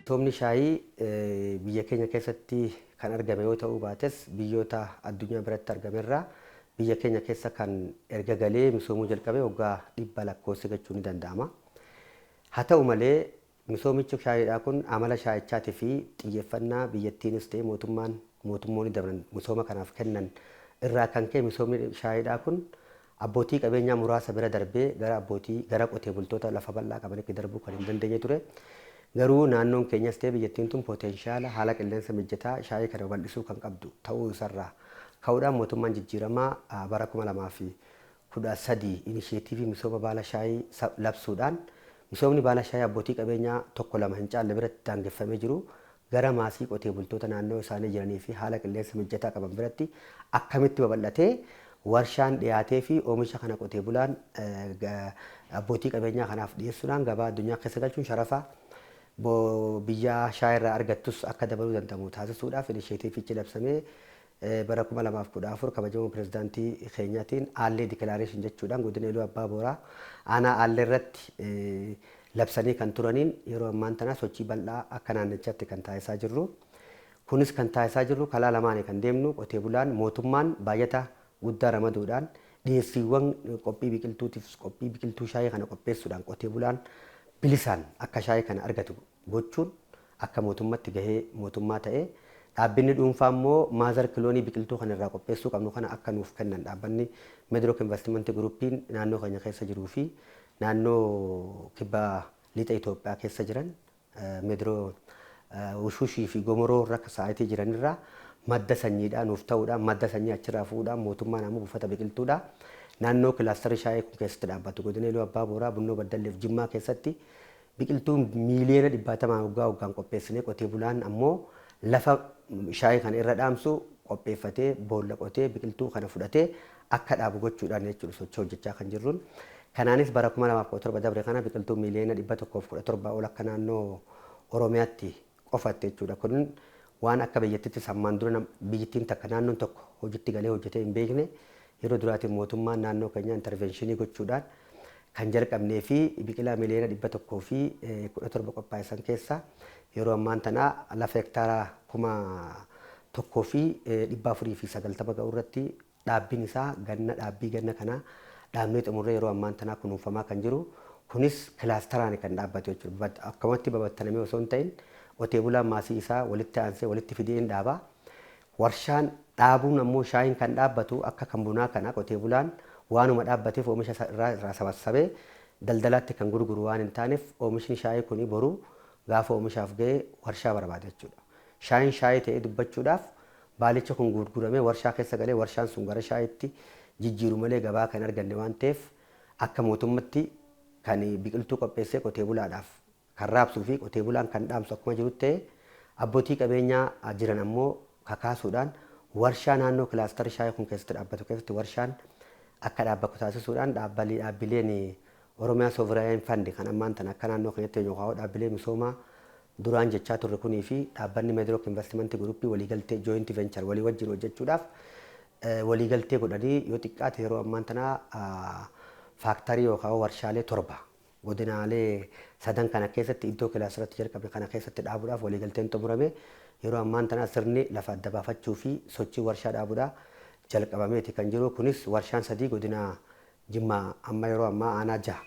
Misoomni shaayii biyya keenya keessatti kan argame yoo ta'uu baates, biyyoota addunyaa biratti argamerraa biyya keenya keessa kan erga galee misoomuu jalqabe waggaa 100 lakkoofsa jechuun ni danda'ama. Haa ta'u malee, misoomichi shaayiidhaa kun amala shaayichaatii fi xiyyeeffannaa biyyattiinis ta'e mootummaan, mootummoonni dabran misooma kanaaf kennan irraa kan ka'e, misoomni shaayiidhaa kun abbootii qabeenyaa muraasa bira darbee gara abbootii, gara qotee bultoota lafa bal'aa qabanitti darbuu kan hin dandeenye ture. Garuu naannoon keenyas ta'e biyyattiin tun potential haala qilleensa mijataa shaayii kana babal'isuu kan qabdu ta'uu isarraa ka'uudhaan, mootummaan jijjiiramaa bara 2013 initiative misooma baala shaayii labsuudhaan, misoomni baala shaayii abbootii qabeenyaa tokko lama hin caalle biratti daangeffamee jiru gara maasii qotee bultoota naannoo isaanii jiranii fi haala qilleensa mijataa qaban biratti akkamitti babal'atee, warshaan dhiyaatee fi oomisha kana qotee bulaan abbootii qabeenyaa kanaaf dhiyeessuudhaan gabaa addunyaa keessa galchuun sharafa biyya shaayirraa argattus akka dabaluu danda'amu taasisuudhaaf initiativeichi labsamee, bara 2014 kabajamoo pirezidaantii keenyaatiin Aallee Declaration jechuudhaan godina Iluu Abbaa Booraa aanaa Aallee irratti labsanii kan turaniin, yeroo ammaan tana sochii bal'aa akka naannichaatti kan taasisaa jirru. Kunis kan taasisaa jirru karaa lamaanii kan deemnu, qotee bulaan, mootummaan baajata guddaa ramaduudhaan dhiyeessiiwwan qophii biqiltuutiif, qophii biqiltuu shaayii kana qopheessuudhaan qotee bulaan bilisaan akka shaayii kana argatu gochuun akka mootummatti gahee mootummaa ta'ee, dhaabbinni dhuunfaa immoo mother clone biqiltuu kana irraa qopheessuu qabnu kana akka nuuf kennan, dhaabbanni Midroc Investment Groupiin naannoo keenya keessa jiruu fi naannoo kibba lixa Itoophiyaa keessa jiran, Midroc Wushushii fi Gomoroo irra akka sa'aatii jiranirraa madda sanyiidhaa nuuf ta'uudhaan, madda sanyii achirraa fuudhaan, mootummaan ammoo buufata biqiltuudha. Naannoo cluster shaayii kun keessatti dhaabbatu, godina Iluu Abbaa Booraa, Bunnoo Baddalleef Jimmaa keessatti biqiltuun miiliyoona 100n waggaa waggaan qopheessinee, qotee bulaan ammoo lafa shaayii kana irra dhaamsu qopheeffatee, boolla qotee, biqiltuu kana fudhatee akka dhaabu gochuudhaan jechuudha sochii hojjechaa kan jirruun. Kanaanis bara 2017 dabre kana biqiltuu miiliyoona 117 ol akka naannoo Oromiyaatti qofatte jechuudha. Kun waan akka biyyattitti sammaan dura biyyattiin takka, naannoon tokko hojiitti galee hojjetee hin beekne, yeroo duraatiin mootummaan naannoo keenyaa intervention gochuudhaan kan jalqabnee fi biqilaa miiliyoona 117 qophaa'e san keessa yeroo ammaan tana lafa hektaara 1490 ga'u irratti dhaabbiin isaa ganna, dhaabbii ganna kana dhaabnee xumurree yeroo ammaan tanaa kunuunfamaa kan jiru. Kunis clusteraan kan dhaabbatu jechuudha. Akkamatti babattanamee osoo hin ta'in, qotee bulaan maasii isaa walitti aansee walitti fidee hin dhaaba. Warshaan dhaabuun ammoo, shaayiin kan dhaabbatu akka kan bunaa kana qotee bulaan waanuma dhaabbateef oomisha irraa sabassabee daldalaatti kan gurguru waan hin taaneef, oomishni shaayii kuni boru gaafa oomishaaf ga'e warshaa barbaada jechuudha. Shaayiin shaayii ta'ee dubbachuudhaaf baalicha kun gurguramee warshaa keessa galee, warshaan sun gara shaayiitti jijjiiru malee gabaa kan arganne waan ta'eef, akka mootummatti kan biqiltuu qopheessee qotee bulaadhaaf kan raabsuu fi qotee bulaan kan dhaamsu akkuma jirutti ta'e, abbootii qabeenyaa jiran ammoo kakaasuudhaan warshaa naannoo cluster shaayii kun keessatti dhaabbatu keessatti warshaan akka dhaabbatu taasisuudhaan, dhaabbileen Oromiyaa Sovereign Fund kan ammaan tana akka naannoo keenyatti yookaan dhaabbilee misoomaa duraan jechaa turre kunii fi dhaabbanni Midroc Investment Group waliigaltee joint venture walii wajjin hojjechuudhaaf waliigaltee godhanii, yoo xiqqaate yeroo ammaan tana factory yookaan warshaalee torba godinaalee sadan kana keessatti iddoo clusteratti jalqabe kana keessatti dhaabuudhaaf waliigalteen xumurame. Yeroo ammaan tana sirni lafa adda baafachuu fi sochii warshaa dhaabuudhaa jalqabameeti kan jiru. Kunis warshaan sadii godina Jimmaa amma yeroo ammaa aanaa jaha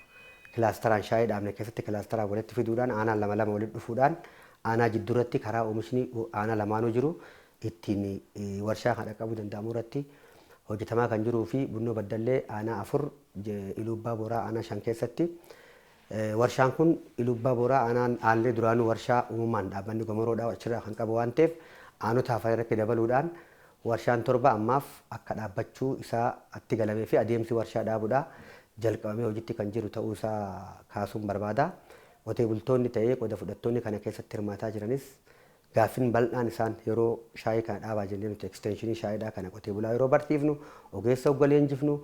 clusteraan shaayii dhaabne keessatti clusteraan walitti fiduudhaan, aanaan lama lama walitti dhufuudhaan, aanaa jidduurratti karaa oomishni aanaa lamaanuu jiru ittiin warshaa kan dhaqqabuu danda'amu irratti hojjetamaa kan jiruu fi Bunnoo Baddallee aanaa afur, Iluu Abbaa Booraa aanaa shan keessatti warshaan kun, Iluu Abbaa Booraa aanaan Aallee duraanuu warshaa uumamaan dhaabbanni Gomoroodhaa achirraa kan qabu waan ta'eef, aanota hafan irratti dabaluudhaan warshaan torba ammaaf akka dhaabbachuu isaa itti galamee fi adeemsi warshaa dhaabuudhaa jalqabamee hojiitti kan jiru ta'uu isaa kaasuun barbaada. Qotee bultoonni ta'ee qooda fudhattoonni kana keessatti hirmaataa jiranis gaaffin bal'aan isaan yeroo shaayii kana dhaabaa jennee nuti extension shaayiidhaa kana qotee bulaa yeroo barsiifnu, ogeessa hogga leenjifnu,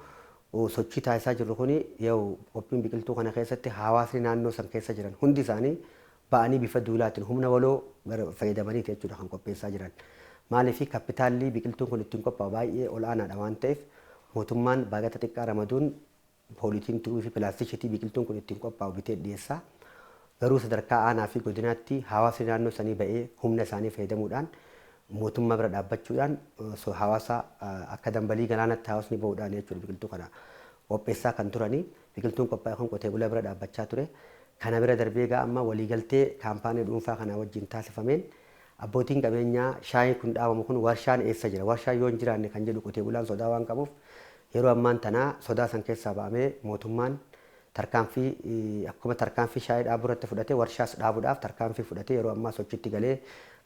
sochii taasisaa jirru kuni yoo qophiin biqiltuu kana keessatti hawaasni naannoo san keessa jiran hundi isaanii ba'anii bifa duulaatiin humna waloo fayyadamaniiti jechuudha kan qopheessaa jiran. Maaliif? Kapitaalli biqiltuun kun ittiin qophaa'u baay'ee ol aanaadha waan ta'eef, mootummaan baajata xiqqaa ramaduun polythene tube fi plastic sheet biqiltuun kun ittiin qophaa'u bitee dhiyeessaa. Garuu sadarkaa aanaa fi godinaatti hawaasni naannoo sanii ba'ee humna isaanii fayyadamuudhaan, mootummaa bira dhaabbachuudhaan, hawaasa akka dambalii galaanatti hawaasni ba'uudhaan jechuudha biqiltuu kana qopheessaa kan turanii. Biqiltuun qophaa'e kun qotee bulaa bira dhaabbachaa ture. Kana bira darbee egaa amma waliigaltee kaampaanii dhuunfaa kanaa wajjin taasifameen, abbootiin qabeenyaa shaayiin kun dhaabamu kun warshaan eessa jira, warshaan yoo hin jiraanne kan jedhu qotee bulaan sodaa waan qabuuf, yeroo ammaan tanaa sodaa san keessaa ba'amee mootummaan tarkaanfii akkuma tarkaanfii shaayii dhaabuu irratti fudhatee, warshaas dhaabuudhaaf tarkaanfii fudhatee yeroo ammaa sochiitti galee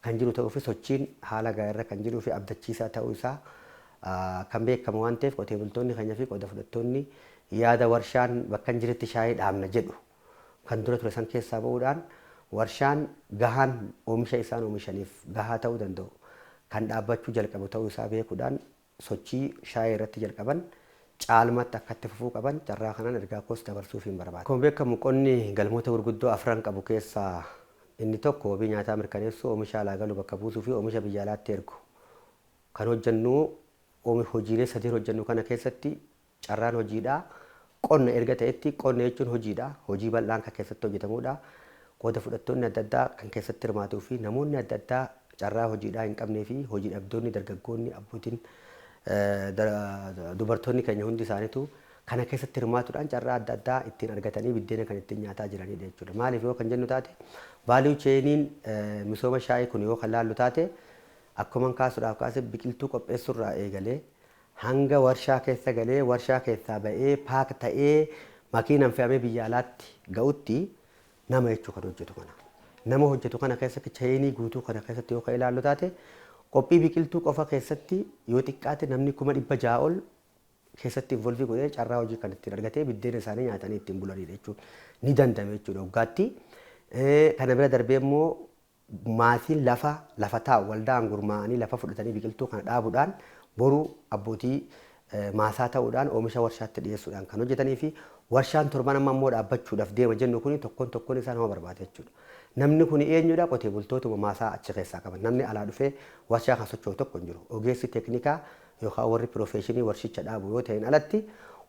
kan jiru ta'uu fi sochiin haala gaariirra kan jiruu fi abdachiisaa ta'uu isaa kan beekamu waan ta'eef, qotee bultoonni keenya fi qooda fudhattoonni yaada warshaan bakka hin jiretti shaayii dhaabna jedhu kan dura ture san keessaa ba'uudhaan, warshaan gahaan oomisha isaan oomishaniif gahaa ta'uu danda'u kan dhaabbachuu jalqabu ta'uu isaa beekuudhaan, sochii shaayii irratti jalqaban caalmatti akka itti fufuu qaban carraa kanaan ergaa koos dabarsuuf hin barbaada. Akkuma beekamu qonni galmoota gurguddoo afran qabu keessaa inni tokko wabii nyaataa mirkaneessuu, oomisha alaa galu bakka buusuu fi oomisha biyya alaatti ergu. Kan hojjennu hojiilee sadii hojjennu kana keessatti carraan hojiidhaa qonna erga ta'etti, qonna jechuun hojiidha. Hojii bal'aan kan keessatti hojjetamudha. Qooda fudhattoonni adda addaa kan keessatti hirmaatuu fi namoonni adda addaa carraa hojiidhaa hin qabnee fi hojii dhabdoonni, dargaggoonni, abbootiin, dubartoonni keenya hundi isaaniitu kana keessatti hirmaatuudhaan carraa adda addaa ittiin argatanii biddeena kan ittiin nyaataa jiranidha jechuudha. Maaliif yoo kan jennu taate, value chainiin misooma shaayii kun yoo kan laallu taate, akkuma kaasuudhaaf kaase, biqiltuu qopheessuurraa eegalee hanga warshaa keessa galee, warshaa keessaa ba'ee, pack ta'ee, makiinaan fe'amee biyya alaatti ga'utti nama jechuu kan hojjetu kana. Nama hojjetu kana keessatti, chainii guutuu kana keessatti yoo kan ilaallu taate, qophii biqiltuu qofa keessatti yoo xiqqaate namni 600,000 ol keessatti involve godhee carraa hojii kan ittiin argatee biddeena isaanii nyaatanii ittiin bulanidha jechuudha. Ni dandame jechuudha waggaatti. Kana bira darbee immoo maatiin lafa taa'u waldaan gurmaa'anii lafa fudhatanii biqiltuu kana dhaabuudhaan boru abbootii maasaa ta'uudhaan oomisha warshaatti dhiyeessuudhaan kan hojjetanii fi warshaan torban amma immoo dhaabbachuudhaaf deema jennu kuni tokkoon tokkoon isaa nama barbaada jechuudha. Namni kun eenyudha? Qotee bultootuma maasaa achi keessaa qaban. Namni alaa dhufee warshaa kan socho'u tokko hin jiru. Ogeessi teeknikaa yookaan warri professionii warshicha dhaabu yoo ta'in alatti,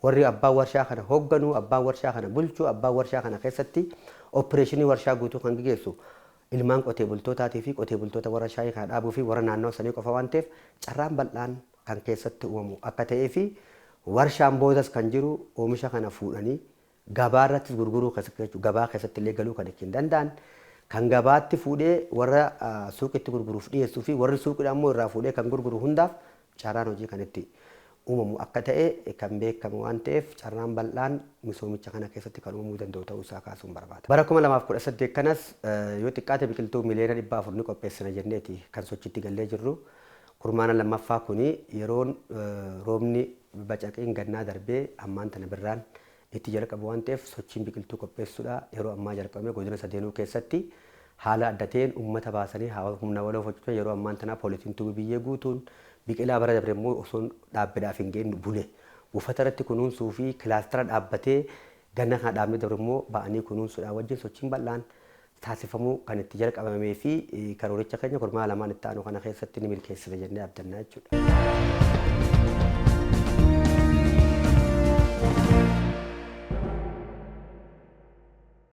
warri abbaan warshaa kana hoogganu, abbaan warshaa kana bulchu, abbaan warshaa kana keessatti operationii warshaa guutuu kan gaggeessu ilmaan qotee bultootaatii fi qotee bultoota warra shaayii kana dhaabuu fi warra naannoo sanii qofa waan ta'eef, carraan bal'aan kan keessatti uumamu akka ta'ee fi warshaan boodas kan jiru oomisha kana fuudhanii gabaa irrattis gurguruu keessatti, gabaa keessatti illee galuu kan ittiin danda'an, kan gabaatti fuudhee warra suuqitti gurguruuf dhiyeessuu fi warri suuqiidhaan immoo irraa fuudhee kan gurguru hundaaf carraan hojii kan itti uumamu akka ta'e kan beekamu waan ta'eef, carraan bal'aan misoomicha kana keessatti kan uumamuu danda'u ta'uu isaa kaasuun barbaada. Bara 2018 kanas yoo xiqqaate biqiltuu 400,000,000 ni qopheessina jenneeti kan sochiitti gallee jirru. Kurmaana lammaffaa kuni yeroon roobni bacaqiin gannaa darbee ammaan tana birraan itti jalqabu waan ta'eef, sochiin biqiltuu qopheessuudha yeroo ammaa jalqabame. Godina sadeenuu keessatti haala adda ta'een uummata baasanii humna waloo hojjetan. Yeroo ammaan tanaa polythene tubeii biyyee guutuun, biqilaa bara dabre immoo osoo dhaabbiidhaaf hin geenye bule buufata irratti kunuunsuu fi clustera dhaabbatee ganna kana dhaabnee dabre immoo ba'anii kunuunsuudhaan wajjin sochiin bal'aan taasifamuu kan itti jalqabamee fi karooricha keenya kurmaana lamaan itti aanu kana keessatti ni milkeessina jennee abdannaa jechuudha.